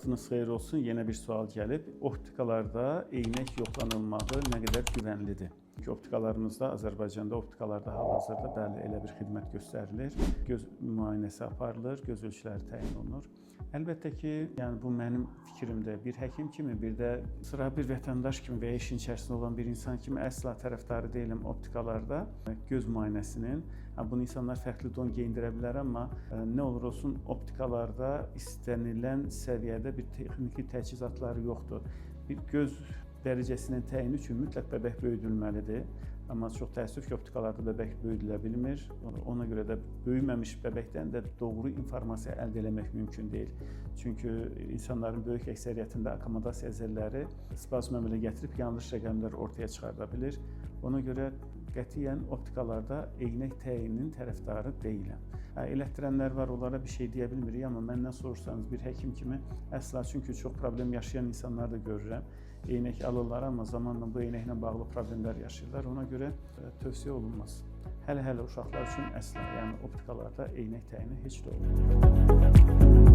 Vaxtınız xeyir olsun. Yenə bir sual gəlib. Optikalarda eynək yoxlanılmağı nə qədər güvənlidir? Ki optikalarımızda, Azərbaycanda optikalarda hal-hazırda, bəli, elə bir xidmət göstərilir. Göz müayinəsi aparılır, göz ölçüləri təyin olunur. Əlbəttə ki, yəni bu mənim fikrimdə bir həkim kimi, bir də sıra bir vətəndaş kimi və ya işin içərisində olan bir insan kimi əsla tərəfdarı deyiləm optikalarda göz müayinəsinin. Ha, bunu insanlar fərqli don geyindirə bilər, amma nə olur olsun, optikalarda istənilən səviyyədə bir texniki təchizatları yoxdur. Bir göz dərəcəsinin təyini üçün mütləq bəbək böyüdülməlidir. Amma çox təəssüf ki, optikalarda bəbək böyüdülə bilmir. Ona görə də böyüməmiş bəbəkdən də doğru informasiya əldə eləmək mümkün deyil. Çünki insanların böyük əksəriyyətində akkomodasiya əzələləri spazm əmələ gətirib yanlış rəqəmlər ortaya çıxarda bilir. Ona görə qətiyyən optikalarda eynək təyininin tərəfdarı deyiləm. Hə, elətdirənlər var, onlara bir şey deyə bilmirik, amma məndən soruşsanız, bir həkim kimi əsla, çünki çox problem yaşayan insanlar da görürəm. Eynək alırlar, amma zamanla bu eynəklə bağlı problemlər yaşayırlar. Ona görə tövsiyə olunmaz. Hələ-hələ uşaqlar üçün əsla, yəni optikalarda eynək təyini heç doğru deyil.